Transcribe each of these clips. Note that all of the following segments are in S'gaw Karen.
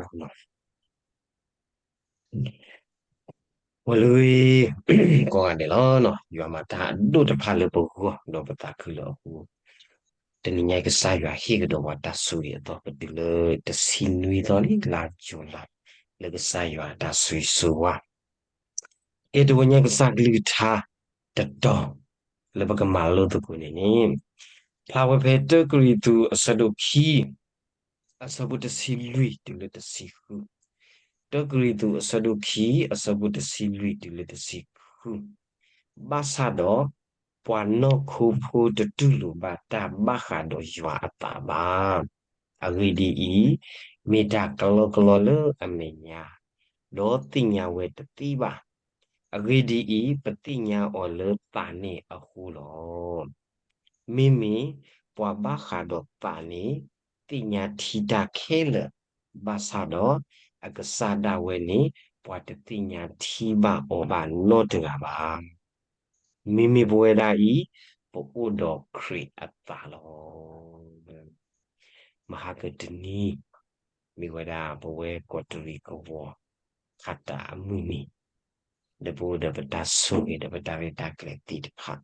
ပကလဲၤတၢ်ကတိၤလၢပကမၤလိသကိးတၢ်ကတိၤတၢ်ဒီးပှၤဂီၢ်မုၢ်တၢ်ဖိလီၤ. ဝဲလၢ ကိးဂၤဒဲးလီၤ, ယွၤမၤတၢ်အဒိၣ်တဖၣ်လၢပဂီၢ်ဒီးပသးခုလၢအဃိ, တနံၤညါအံၤကစၢ်ယွၤဟ့ၣ်ကဒီးပှၤတၢ်ဆိၣ်ဂ့ၤအသီ ပတုၤလၢတဆံနွံသီလံ လါယူၤလံ, လၢကစၢ်ယွၤအတၢ်ဆိၣ်ဂ့ၤဆိၣ်ဝါ ကဲတဝဲညါကစၢ်ကလုၢ်ကထါတတီၤ လၢပကမၤလိသကိးန့ၣ်န့ၣ်, ဖျါဝဲဖဲတၢကရံၣ်သူးအဆၢဒိၣ်ခံ အဆၢဖိတဆံလွံၢ်တုၤလၢတဆံဃု, တၢကရံၣ်သူးအဆၢဒိၣ်ခံ အဆၢဖိတဆံလွံၢ်တုၤလၢတဆံဃု, ဘၣ်ဆၣ်ဒီး ပှၤနီၢ်ခိဖိတတူၢ်လိာ်ဘၣ်တၢ်ဘၣ်ဃးဒီးယွၤအသးဘၣ်. အဂ့ၢ်ဒ်အံၤ, မ့ၢ်တၢ်ကလီကလီလၢအမဲာ်ညါ, ဒီးသ့ၣ်ညါဝဲတသ့ဘၣ်. အဂ့ၢ်ဒ်အံၤ, ပသ့ၣ်ညါအီၤလၢသးန့ၣ်အဃိလီၤ. မ့မ့ၢ်ပှၤဘၣ်ဃးဒီးသးန့ၣ် သ့ၣ်ညါထံတၢ်ခဲလၢာ်, ဘၣ်ဆၣ်ဒီးအကစၢ်ဒၣ်ဝဲန့ၣ် ပှၤတသ့ၣ်ညါထံဘၣ်အီၤဘၣ်နီတဂၤဘၣ်. မ့မ့ၢ်ပဝဲဒၣ်အံၤ ပအိၣ်ဒီးခရံာ်အသးလီၤ. မဟါကတနံၤ မ့ၢ်ဝဲဒၣ်ပဝဲကီးတရံးကဝီၤ ခးတးအမုၢ်နံၤ, ဒီးပအိၣ်ဒီးပတၢ်ဆိၣ်ဂ့ၤဒီးပတၢ်ရဲၣ်တၢ်ကျဲၤသ့ၣ်တဖၣ်,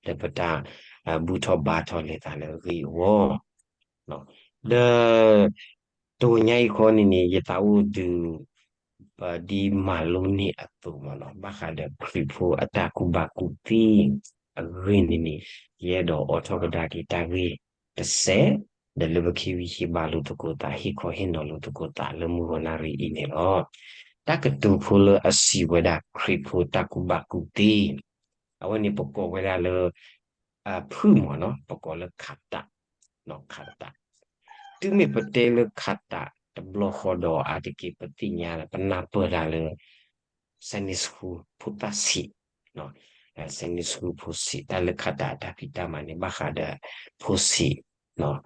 ဒီးပတၢ်ဘူၣ်ထီၣ်ဘါထီၣ်လဲၤသးလၢအဂ့ၢ်အဝီ, ဒီး တဝဲညါအံၤဃီန့ၣ်န့ၣ် ယသးအိၣ်ဒုး ဒ်မၤလိန့ၢ်အသိးမ့ၢ်နီၤ ဘၣ်ဃးဒီးခရံာ်ဖိအတၢ်ကူၣ်ဘၣ်ကူၣ်သ့အဂ့ၢ်န့ၣ်န့ၣ်, ယအဲၣ်ဒိးအိးထီၣ်ကဒါက့ၤတၢ်ဂ့ၢ်တစဲး, ဒီးလၢပကဟ့ၣ်ဂံၢ်ဟ့ၣ်ဘါလိာ်သကိးသး ဟ့ၣ်ခီဟ့ၣ်နီၤလိာ်သကိးသးလၢမုၢ်ဂီၤနၣ်ရံၣ်အံၤန့ၣ်လီၤ. တၢ်ကတိၤဖိလၢအစံးဝဲဒၣ်ခရံာ်ဖိတၢ်ကူၣ်ဘၣ်ကူၣ်သ့, အဝဲန့ၣ်ပကိးဝဲဒၣ်လၢ ဖုၣ်မ့ၢ်နီၤ ပကိးလၢခးတး, ခးတး, တုၤမ့ၢ်ပတဲလၢခးတးတဘျီဃီဒီး အါတက့ၢ်ပသ့ၣ်ညါလၢပနၢ်ပၢၢ်တၢ်လၢ Sunday School ဖိသၣ်ဆံး, Sunday School ဖိဆံး တၢ်လၢခးတးအတၢ်ဖံးတၢ်မၤန့ၣ် ဘၣ်ဃးဒီးဖိဆံး,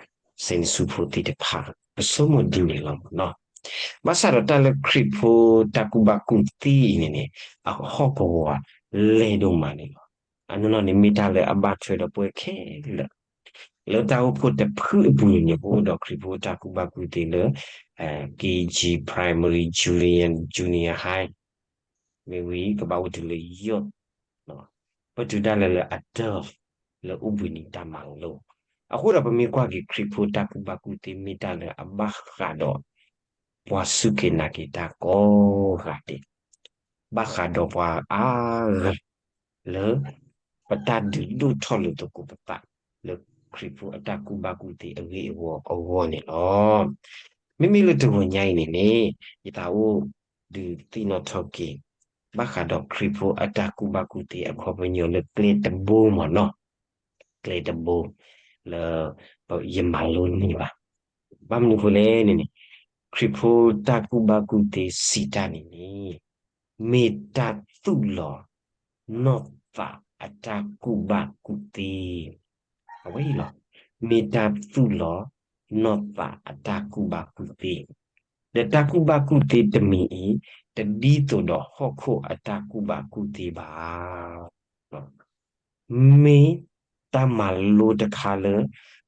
Sunday School ဖိသ့ၣ်တဖၣ် ပဆိကမိၣ်ဒ်န့ၣ်လီၤမ့ၢ်နီၤ. ဘၣ်ဆၣ်ဒီးတၢ်လၢခရံာ်ဖိတၢ်ကူၣ်ဘၣ်ကူၣ်သ့အံၤန့ၣ်န့ၣ် အဟီၣ်ကဝီၤလဲၢ်ဒိၣ်မးန့ၣ်လီၤ. အနီၢ်နီၢ်န့ၣ်မ့ၢ်တၢ်လၢအဘၣ်ထွဲဒီးပဝဲခဲလၢာ်, လၢတၢ်အိၣ်ဖှိၣ်တဖုအပူၤန့ၣ်န့ၣ် ပအိၣ်ဒီးခရံာ်ဖိတၢ်ကူၣ်ဘၣ်ကူၣ်သ့လၢ KG Primary, Junior, Junior High, မ့ၢ်ဝံၤကဘၣ်အိၣ်တုၤလၢယိၣ်, ပတုၤဒၣ်လဲာ်လၢ adult လၢအိၣ်ဘှံးနံၤတၢ်မၤလိ, အဃိဒီးပမ့ၢ်ကွၢ်က့ၤခရံာ်ဖိတၢ်ကူၣ်ဘၣ်ကူၣ်သ့မ့ၢ်တၢ်လၢအဘၣ်ဃးဒီး ပှၤစူၢ်က့ၤနာ်က့ၤတၢ်ကိးဂၤဒဲး, ဘၣ်ဃးဒီးပှၤအါဂၤ လၢပတၢ်ဒုးဒိၣ်ထီၣ်လိာ်သကိးပသး လၢခရံာ်ဖိအတၢ်ကူၣ်ဘၣ်ကူၣ်သ့အဂ့ၢ်အဝီအဂီၢ်န့ၣ်လီၤ. မ့မ့ၢ်လၢတဂီၤညါအံၤန့ၣ်န့ၣ် ယသးအိၣ်ဒုးသ့ၣ်နီၣ်ထီၣ်က့ၤ ဘၣ်ဃးဒီးခရံာ်ဖိအတၢ်ကူၣ်ဘၣ်ကူၣ်သ့အခီပညီလၢကျဲတဘိမ့ၢ်နီၤ, ကျဲတဘိ လၢယမၤလိန့ၢ်ဘၣ်. ဘၣ်မနုၤအဃိလဲၣ်န့ၣ်န့ၣ် ခရံာ်ဖိတၢ်ကူၣ်ဘၣ်ကူၣ်သ့စံးတၢ်န့ၣ်န့ၣ် မ့ၢ်တၢ်သူၣ်လီၤနီၢ်သးအတၢ်ကူၣ်ဘၣ်ကူၣ်သ့, အဝဲအံၤလီၤ, မ့ၢ်တၢ်သူၣ်လီၤနီၢ်သးအတၢ်ကူၣ်ဘၣ်ကူၣ်သ့, ဒီးတၢ်ကူၣ်ဘၣ်ကူၣ်သ့တမံၤအံၤ တဒ်သိးဒီးဟီၣ်ခိၣ်အတၢ်ကူၣ်ဘၣ်ကူၣ်သ့ဘၣ်. မ့ၢ်တၢ်မၤလိတခါလၢ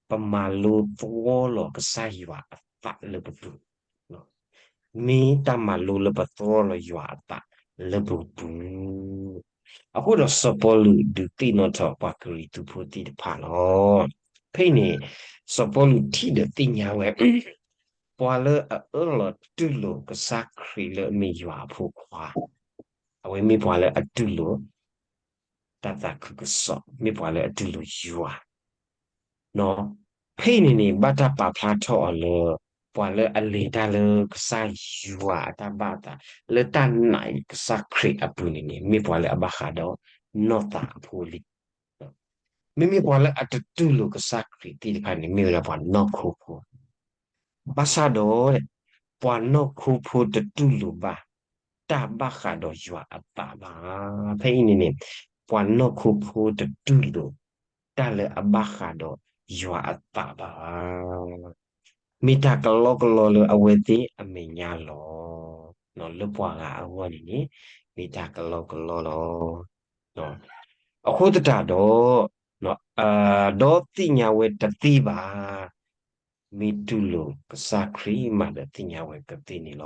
ပမၤလိသဝီလီၤကစၢ်ယွၤအသးလၢပပူၤ, မ့ၢ်တၢ်မၤလိလၢပသဝီလီၤယွၤအသးလၢပပူၤ, အဃိဒီးစီၤပီလူးဒုးသ့ၣ်နီၣ်ထီၣ်ပှၤကရံၣ်သူးဖိသ့ၣ်တဖၣ်လီၤ. ဖဲအံၤန့ၣ် စီၤပီလူးထံၣ်ဒီးသ့ၣ်ညါဝဲ ပှၤလၢအအၢၣ်လီၤတူၢ်လိာ်ကစၢ်ခရံာ်လၢအမ့ၢ်ယွၤအဖိခွါ, အဝဲမ့ၢ်ပှၤလၢအတူၢ်လိာ် တၢ်သးခုကစီၣ် မ့ၢ်ပှၤလၢအတူၢ်လိာ်ယွၤ, ဖဲအံၤန့ၣ်န့ၣ် ဘၣ်တၢ်ပာ်ဖျါထီၣ်အီၤလၢ ပှၤလၢအလဲၤတၢ်လၢကစၢ်ယွၤအတၢ်ဘၣ်အသး လၢတၢ်နာ်ကစၢ်ခရံာ်အပူၤန့ၣ်န့ၣ် မ့ၢ်ပှၤလၢအဘၣ်ဃးဒီးနီၢ်သးအဖိလံ. မ့မ့ၢ်ပှၤလၢအတတူၢ်လိာ်ကစၢ်ခရံာ်သ့ၣ်တဖၣ်န့ၣ် မ့ၢ်ဝဲဒၣ်ပှၤနီၢ်ခိဖိ, ဘၣ်ဆၣ်ဒီး ပှၤနီၢ်ခိဖိတတူၢ်လိာ်ဘၣ် တၢ်ဘၣ်ဃးဒီးယွၤအသးဘၣ်. ဖဲအံၤန့ၣ်န့ၣ် ပှၤနီၢ်ခိဖိတတူၢ်လိာ် တၢ်လၢအဘၣ်ဃးဒီးယွၤအသးဘၣ်. မ့ၢ်တၢ်ကလီကလီလၢအဝဲသ့ၣ်အမဲာ်ညါလီၤ. လၢပှၤဂၤအဂီၢ်န့ၣ်န့ၣ် မ့ၢ်တၢ်ကလီကလီလီၤ. အဃိသတးဒီး ဒီးသ့ၣ်ညါဝဲတသ့ဘၣ်. မ့ၢ်တူၢ်လိာ်ကစၢ်ခရံာ်မးဒီးသ့ၣ်ညါဝဲကသ့န့ၣ်လီ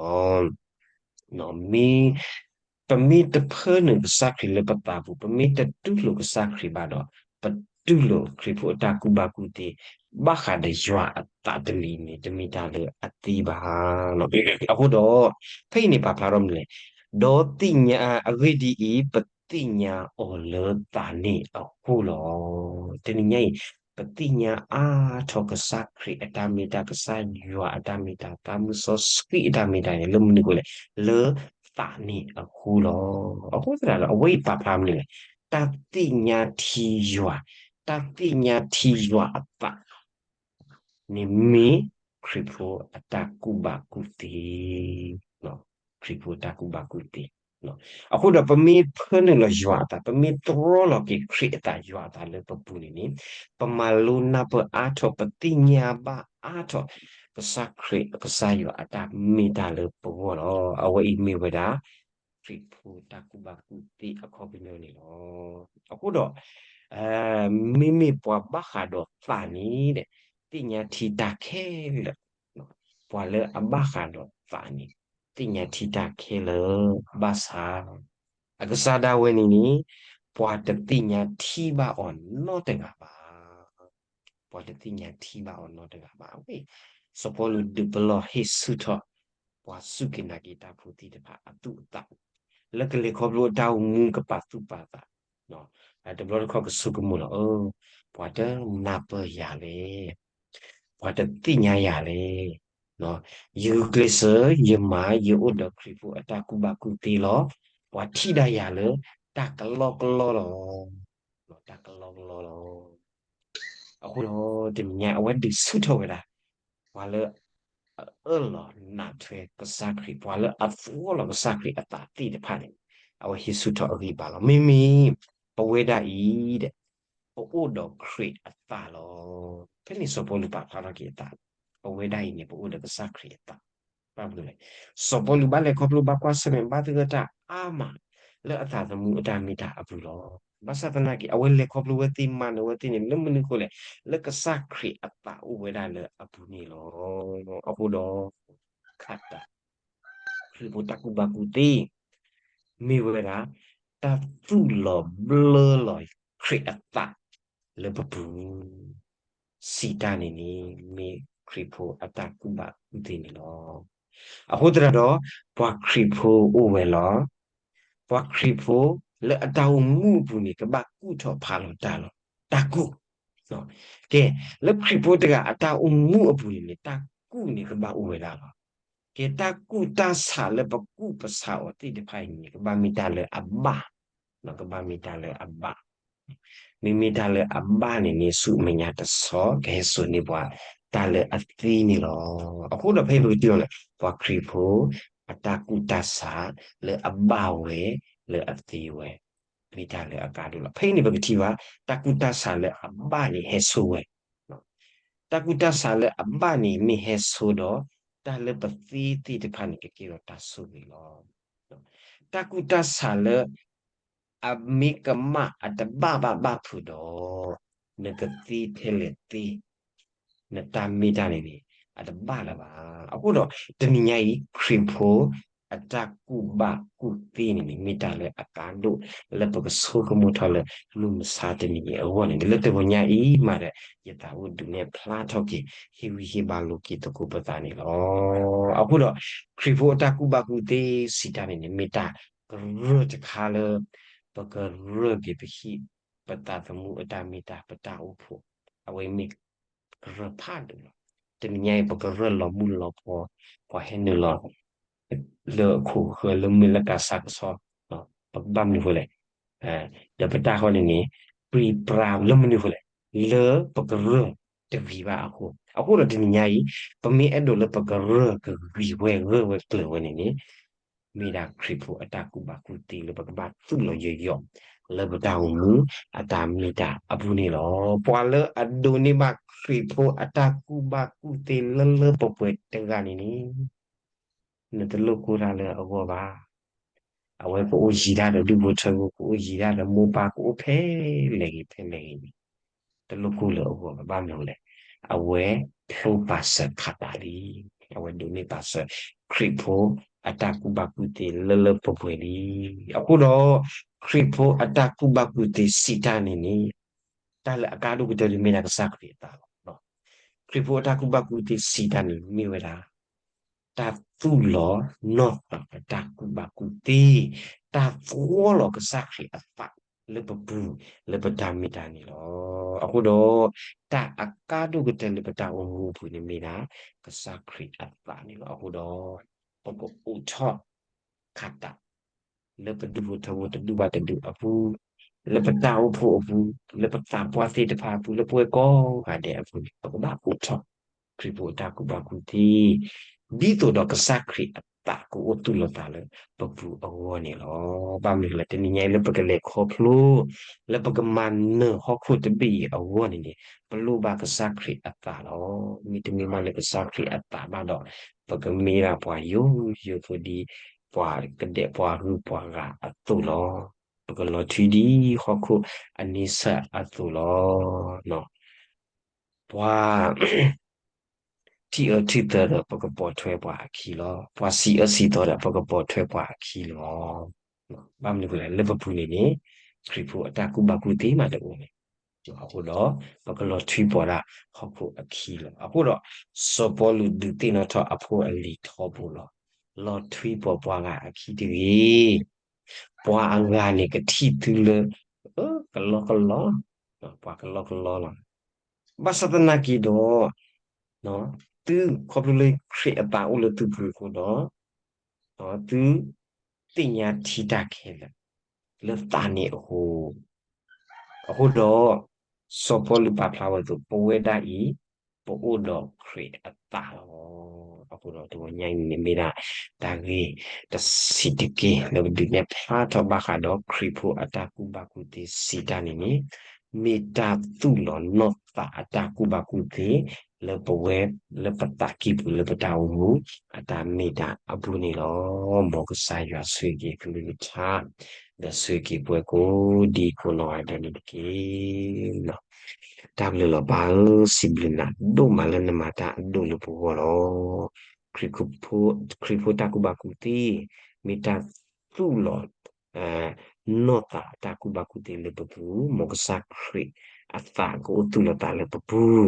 ၤ. မ့ၢ်, ပမ့ၢ်တဖၢနုာ်ကစၢ်ခရံာ်လၢပသးပူၤ, ပမ့ၢ်တတူၢ်လိာ်ကစၢ်ခရံာ်ဘၣ်ဒီး, ပတူၢ်လိာ်ခရံာ်ဖိအတၢ်ကူၣ်ဘၣ်ကူၣ်သ့ ဘၣ်ဃးဒီးယွၤအသးတမံၤန့ၣ် တမ့ၢ်တၢ်လၢအသ့ဘၣ်. အဃိဒီး, ဖဲအံၤန့ၣ်ပာ်ဖျါထီၣ်မနုၤလဲၣ်, ဒီးသ့ၣ်ညါအဂ့ၢ်ဒ်အံၤ, ပသ့ၣ်ညါအီၤလၢသးန့ၣ်အဃိလီၤ. တနံၤညါအံၤ, ပသ့ၣ်ညါအါထီၣ်ကစၢ်ခရံာ်အတၢ်မ့ၢ်တၢ် ကစၢ်ယွၤအတၢ်မ့ၢ်တၢ် သးမုၢ်စီဆှံအတၢ်မ့ၢ်တၢ်န့ၣ် လၢမနုၤအဃိလဲၣ်, လၢသးန့ၣ်အဃိလီၤ. အဃိသတးဒီး အဝဲအံၤပာ်ဖျါမနုၤလဲၣ်, တၢ်သ့ၣ်ညါထံယွၤ, တၢ်သ့ၣ်ညါထံယွၤအသး န့ၣ်မ့ၢ်ခရံာ်ဖိအတၢ်ကူၣ်ဘၣ်ကူၣ်သ့, ခရံာ်ဖိအတၢ်ကူၣ်ဘၣ်ကူၣ်သ့. အဃိဒီးပမ့ၢ်ဖၢနုာ်လီၤယွၤအသး, ပမ့ၢ်တြီလီၤက့ၤခရံာ်အသး ယွၤအသးလၢပပူၤန့ၣ်န့ၣ်, ပမၤလိနၢ်ပၢၢ်အါထီၣ်, ပသ့ၣ်ညါဘၣ်အါထီၣ် ကစၢ်ခရံာ် ကစၢ်ယွၤအတၢ်မ့ၢ်တၢ်လၢပဂီၢ်လီၤ. အဝဲအံၤမ့ၢ်ဝဲဒၣ် ခရံာ်ဖိတၢ်ကူၣ်ဘၣ်ကူၣ်သ့အခီပညီန့ၣ်လီၤ. အဃိဒီး မ့မ့ၢ်ပှၤဘၣ်ဃးဒီးသးန့ၣ်, သ့ၣ်ညါထံတၢ်ခဲလၢာ်, ပှၤလၢအဘၣ်ဃးဒီးသးန့ၣ် သ့ၣ်ညါထံတၢ်ခဲလၢာ်, ဘၣ်ဆၣ် အကစၢ်ဒၣ်ဝဲန့ၣ်န့ၣ် ပှၤတသ့ၣ်ညါထံဘၣ်အီၤနီတဂၤဘၣ်. ပှၤတသ့ၣ်ညါထံဘၣ်အီၤနီတဂၤဘၣ်. အဝဲ စီၤပီလူးဒုးပလီၢ်ဟ့ၣ်ဆူၣ်ထီၣ် ပှၤစူၢ်က့ၤနာ်က့ၤတၢ်ဖိသ့ၣ်တဖၣ်အသူၣ်အသး လၢကလဲၤခီဖျိအတၢ်အိၣ်မူကပာ်သူၣ်ပာ်သး, တဘျီတခီၣ်ကဆိကမိၣ်လီၤ, ပှၤတနၢ်ပၢၢ်ယၤလဲၣ်, ပှၤတသ့ၣ်ညါယၤလဲၣ်, ယဂုာ်ကျဲးစၢး ယမၤ ယအိၣ်ဒီးခရံာ်ဖိအတၢ်ကူၣ်ဘၣ်ကူၣ်သ့လီၤ. ပှၤထံၣ်ဒၣ်ယၤလၢတၢ်ကလီကလီလီၤ, တၢ်ကလီကလီလီၤ. အဃိဒီးတနံၤညါ အဝဲဒုးဆူၣ်ထီၣ်ဝဲဒၣ် ပှၤလၢအအၢၣ်လီၤနးထွဲကစၢ်ခရံာ်, ပှၤလၢအသြီလီၤကစၢ်ခရံာ်အသးသ့ၣ်တဖၣ်န့ၣ်, အဝဲဟ့ၣ်ဆူၣ်ထီၣ်အဂံၢ်အဘါလီၤ. မ့မ့ၢ် ပဝဲဒၣ်အံၤဒီး ပအိၣ်ဒီးခရံာ်အသးလီၤ. ဖဲန့ၣ်စီၤပီလူးပာ်ဖျါထီၣ်က့ၤအသး, ပဝဲဒၣ်အံၤန့ၣ် ပအိၣ်ဒီးကစၢ်ခရံာ်အသး, ဘၣ်မနုၤလဲၣ်, စီၤပီလူးဘၣ်လဲၤခီဖျိ ဘၣ်ကွၢ်ဆၢၣ်မဲာ် ဘၣ်သဂၢၢ်တၢ်အါမး လၢအသးသမူအတၢ်မ့ၢ်တၢ်အပူၤလီၤ. ဘၣ်ဆၣ်သနာ်က့ အဝဲလဲၤခီဖျိဝဲသ့ မၤနၢၤဝဲသ့န့ၣ် လၢမနုၤအဃိလဲၣ်, လၢကစၢ်ခရံာ်အသးအိၣ်ဝဲဒၣ်လၢအပူၤန့ၣ်လီၤ. အဃိဒီး ခါတၢ် ခရံာ်ဖိတၢ်ကူၣ်ဘၣ်ကူၣ်သ့ မ့ၢ်ဝဲဒၣ် တၢ်သူၣ်လီၤဘျၢလီၤခရံာ်အသးလၢပပူၤ စံးတၢ်န့ၣ်န့ၣ် မ့ၢ်ခရံာ်ဖိအတၢ်ကူၣ်ဘၣ်ကူၣ်သ့န့ၣ်လီၤ. အဃိသတးဒီး ပှၤခရံာ်ဖိအိၣ်ဝဲလီၤ. ပှၤခရံာ်ဖိလၢအတၢ်အိၣ်မူအပူၤန့ၣ် ကဘၣ်ကူၣ်ထီၣ်ဖးလီၤတၢ်လီၤ. တၢ်ကူၣ် ကဲ လၢခရံာ်ဖိတဂၤအတၢ်အိၣ်မူအပူၤန့ၣ်န့ၣ် တၢ်ကူၣ်န့ၣ်ကဘၣ်အိၣ်ဝဲဒၣ်လီၤ. ကဲ တၢ်ကူၣ်တၢ်ဆးလၢပကူၣ်ပဆးအီၤသ့ၣ်တဖၣ်အံၤန့ၣ် ကဘၣ်မ့ၢ်တၢ်လၢအဘၣ်, ကဘၣ်မ့ၢ်တၢ်လၢအဘၣ်, မ့မ့ၢ်တၢ်လၢအဘၣ်န့ၣ်န့ၣ် ဆူမဲာ်ညါတဆီ ကဟဲစိာ်န့ၢ်ပှၤတၢ်လၢအသ့န့ၣ်လီၤ. အဃိဒီးဖဲအံၤပကထံၣ်အီၤလၢ ပှၤခရံာ်ဖိ အတၢ်ကူၣ်တၢ်ဆးလၢအဘၣ်ဝဲ လၢအသ့ဝဲ မ့ၢ်တၢ်လၢအကါဒိၣ်လီၤ. ဖဲအံၤန့ၣ် ပကထံၣ်ဘၣ် တၢ်ကူၣ်တၢ်ဆးလၢအဘၣ်န့ၣ်ဟဲဆိဝဲ, တၢ်ကူၣ်တၢ်ဆးလၢအဘၣ်န့ၣ်မ့ၢ်ဟဲဆိဒီး တၢ်လၢပသ့သ့ၣ်တဖၣ်န့ၣ် ကကဲထီၣ်တၢ်ဆိၣ်ဂ့ၤလီၤ. တၢ်ကူၣ်တၢ်ဆးလၢ အမ့ၢ်ကမၣ်အတဘၣ်ဘၣ်ဘၣ်ဖုးဒီး နကသ့ထဲလဲၣ်သ့ နတၢ်မ့ၢ်တၢ်န့ၣ်န့ၣ် အတဘၣ်လၢၤဘၣ်. အဃိဒီး တနံၤညါအံၤ ခရံာ်ဖိ အတၢ်ကူၣ်ဘၣ်ကူၣ်သ့န့ၣ်န့ၣ် မ့ၢ်တၢ်လၢအကါဒိၣ် လၢပကဆိကမိၣ်ထီၣ်လၢ မုၢ်မဆါတနံၤအံၤအဂီၢ်န့ၣ် လၢတဂီၤညါအံၤမးဒီး ယသးအိၣ်ဒုးနဲၣ်ဖျါထီၣ်က့ၤ ဟ့ၣ်ဂံၢ်ဟ့ၣ်ဘါလိာ်က့ၤသကိးပသးန့ၣ်လီၤ. အဃိဒီး ခရံာ်ဖိအတၢ်ကူၣ်ဘၣ်ကူၣ်သ့စံးတၢ်န့ၣ်န့ၣ် မ့ၢ်တၢ်ကရၢၢ်တခါလၢ ပကရၢၢ်က့ၤပဟံၣ် ပသးသမူအတၢ်မ့ၢ်တၢ် ပတၢ်အိၣ်ဖှိၣ် အဝဲမ့ၢ်ကရၢၢ်ဖးဒိၣ်လီၤ. တနံၤညါအံၤ ပကရၢၢ်လီၤမုၢ်လီၤဖှီၣ် ပှၤဟဲနုာ်လီၤ လၢအခိၣ်ဃၢၤလၢမ့ၢ်လၢကးစးကဆီ ပကဘၣ်မနုၤဃိလဲၣ်, ဒီးပတၢ်ဃီန့ၣ်န့ၣ် ပြံပြါလၢမနုၤဃိလဲၣ်, လၢပကရၢၢ်တဂ့ၤဘၣ်အဃိ, အဃိဒီးတနံၤညါအံၤ ပမ့ၢ်အဲၣ်ဒိးလၢပကရၢၢ်ကဂ့ၤဝဲဂၢၢ်ဝဲကျၢၤဝဲန့ၣ်န့ၣ် မ့ၢ်ဒၣ်ခရံာ်ဖိအတၢ်ကူၣ်ဘၣ်ကူၣ်သ့လၢပကဘၣ်သူၣ်လီၤယိာ်ယိာ် လၢပတၢ်အိၣ်မူအတၢ်မ့ၢ်တၢ်အပူၤန့ၣ်လီၤ. ပှၤလၢအဒိးန့ၢ်ဘၣ်ခရံာ်ဖိအတၢ်ကူၣ်ဘၣ်ကူၣ်သ့လၢလၢပှဲၤပှဲၤတဂၤန့ၣ်န့ၣ် နတလိၣ်ကိၢ်တၢ်လၢအဂီၢ်ဘၣ်. အဝဲကအိၣ်ယံၤတၢ်ဒီးဒူၣ်ဖိထၢဖိ ကအိၣ်ယံၤတၢ်ဒီးမိၢ်ပၢ် ကအိၣ်ဖဲလဲၣ်ဂ့ၤဖဲလဲၣ်ဂ့ၤန့ၣ် တလိၣ်ကိၢ်လၢအဂီၢ်ဘၣ်. ဘၣ်မနုၤလဲၣ်, အဝဲ အဝဲဒိးန့ၢ်ပာ်စၢၤခးသးလံ. အဝဲဒိးန့ၢ်ပာ်စၢၤ ခရံာ်ဖိအတၢ်ကူၣ်ဘၣ်ကူၣ်သ့လၢလၢပှဲၤပှဲၤလံ. အဃိဒီး ခရံာ်ဖိအတၢ်ကူၣ်ဘၣ်ကူၣ်သ့စံးတၢ်န့ၣ်န့ၣ် တၢ်လၢအကါဒိၣ်ကတၢၢ်န့ၣ်မ့ၢ်ဒၣ်ကစၢ်ခရံာ်အသးလီၤ. ခရံာ်ဖိအတၢ်ကူၣ်ဘၣ်ကူၣ်သ့စံးတၢ်န့ၣ်မ့ၢ်ဝဲဒၣ် တၢ်သူၣ်လီၤနီၢ်သးအတၢ်ကူၣ်ဘၣ်ကူၣ်သ့, တၢ်သီလီၤကစၢ်ခရံာ်အသးလၢပပူၤ လၢပတၢ်မ့ၢ်တၢ်န့ၣ်လီၤ. အဃိဒီး တၢ်အကါဒိၣ်ကတၢၢ်လၢပတၢ်အိၣ်မူအပူၤန့ၣ်မ့ၢ်ဒၣ် ကစၢ်ခရံာ်အသးန့ၣ်လီၤ. အဃိဒီး ပကအိးထီၣ် ခးသး လၢပဒူၣ်ဖိထၢဖိတဒူၣ်ဘၣ်တဒူၣ်အပူၤ, လၢပတၢ်အိၣ်ဖှိၣ်အပူၤ, လၢပသးပှၢ်သ့ၣ်တဖၣ်အပူၤ, လၢပဝဲကိးဂၤဒဲးအပူၤန့ၣ် ပကဘၣ်အိးထီၣ် ခရံာ်ဖိအတၢ်ကူၣ်ဘၣ်ကူၣ်သ့, ဒ်သိးဒီးကစၢ်ခရံာ်အသးကအိၣ်သူၣ်လီၤသးလၢပပူၤအဂီၢ်န့ၣ်လီၤ. ဘၣ်မနုၤလဲၣ် တနံၤညါအံၤလၢပကလဲၤခီဖျိ လၢပကမၤနၢၤဟီၣ်ခိၣ်တဘ့ၣ်အံၤအဂီၢ်န့ၣ်န့ၣ် ပလိၣ်ဘၣ်ကစၢ်ခရံာ်အသးလီၤ. မ့တမ့ၢ်ဘၣ်လၢကစၢ်ခရံာ်အသးဘၣ်ဒီး ပကမ့ၢ်ဒၣ်ပှၤယိယိဖိဒ် ပှၤကဒဲးပှၤဂုၤပှၤဂၤအသိးလီၤ. ပကလီၤထွံဒ်ဟီၣ်ခိၣ်အန့ဆၢၣ်အသိးလီၤ. ပှၤ ထံၣ်အၢထံၣ်သၢဒီး ပကပိာ်ထွဲပှၤအခံလီၤ. ပှၤစံးအၢစံးသီဒီး ပကပိာ်ထွဲပှၤအခံလီၤ. ဘၣ်မနုၤအဃိလဲၣ် လၢပပူၤန့ၣ်န့ၣ် ခရံာ်ဖိအတၢ်ကူၣ်ဘၣ်ကူၣ်သ့မးတအိၣ်န့ၣ် အဃိဒီး ပကလီၤထွံပိာ်ဒၣ်ဟီၣ်ခိၣ်အခံလီၤ. အဃိဒီး စီၤပီလူးဒုးသ့ၣ်နီၣ်ထီၣ်အဖိအလံၤထီဘိလီၤ. လီၤထွံပိာ်ပှၤဂၤအခံတဂ့ၤ. ပှၤအဂၤန့ၣ်ကထံၣ်သုလၢ ကလီကလီ, ပှၤကလီကလီလီၤ. ဘၣ်ဆၣ်သနာ်က့ဒီး သုခီဖျိလၢခရံာ်အသးအိၣ်လၢသုပူၤအဃိဒီး သုသ့ၣ်ညါထံတၢ်ခဲလၢာ် လၢသးန့ၣ်အဃိ, အဃိဒီး စီၤပီလူးပာ်ဖျါဝဲအသိး ပဝဲဒၣ်အံၤ ပအိၣ်ဒီးခရံာ်အသးလီၤ. အဃိဒီးတဂီၤညါအံၤန့ၣ်မ့ၢ်ဒၣ် တၢ်ဂ့ၢ်တဆံးတက့ၢ် လၢပဒုးနဲၣ်ဖျါထီၣ်ဘၣ်ဃးဒီး ခရံာ်ဖိအတၢ်ကူၣ်ဘၣ်ကူၣ်သ့စံးတၢ်န့ၣ်န့ၣ် မ့ၢ်တၢ်သူၣ်လီၤနီၢ်သးအတၢ်ကူၣ်ဘၣ်ကူၣ်သ့ လၢပဝဲ လၢပသးကံၢ်ပူၤ လၢပတၢ်အိၣ်မူ အတၢ်မ့ၢ်တၢ်အပူၤန့ၣ်လီၤ. မ်ကစၢ်ယွၤဆိၣ်ဂ့ၤကလုၢ်ကထါ ဒီးဆိၣ်ဂ့ၤပှၤကိးဒံကိးနီၢ်ဂၤဒဲးန့ၣ်တက့ၢ်. တၢ်ဘျုးလီၤပၢ်ဧၢ, စံးဘျုးနၤဒိၣ်မးလၢနမၤတၢ်အဒိၣ်လၢပဂီၢ်လီၤ. ခရံာ်ဖိတၢ်ကူၣ်ဘၣ်ကူၣ်သ့ မ့ၢ်တၢ်သူၣ်လီၤ နီၢ်သးအတၢ်ကူၣ်ဘၣ်ကူၣ်သ့လၢပပူၤ, မ်ကစၢ်ခရံာ်အသးကအိၣ်သူၣ်လီၤသးလၢပပူၤ,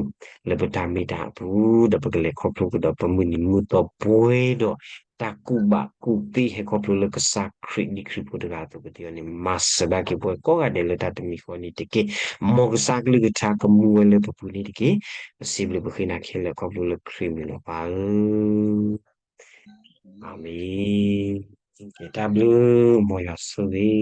လၢပတၢ်မ့ၢ်တၢ်အပူၤ, ဒီးပကလဲၤခီဖျိကဒီးပမုၢ်နံၤမုၢ်သီပှဲၤဒီး တၢ်ကူၣ်ဘၣ်ကူၣ်သ့ဟဲခီဖျိလၢကစၢ်ခရံာ်ဒ်ခရံာ်ဖိတဂၤအသိးကသ့အီၤန့ၣ် မၤစၢၤဘၣ်က့ၤပဝဲကိးဂၤဒဲးလၢတၢ်တမံၤဃီန့ၣ်တက့ၢ်. မ်ကစၢ်ကလုၢ်ကထါကမူဝဲလၢပပူၤန့ၣ်တက့ၢ်. ပစံးဘျုးပဃ့နၤခဲလၢာ်ခီဖျိလၢခရံာ်မံၤလီၤပၢ်ဧၢ. အၤမ့ၣ်. တၢ်ဘျုး မ်ယွၤဆိၣ်ဂ့ၤ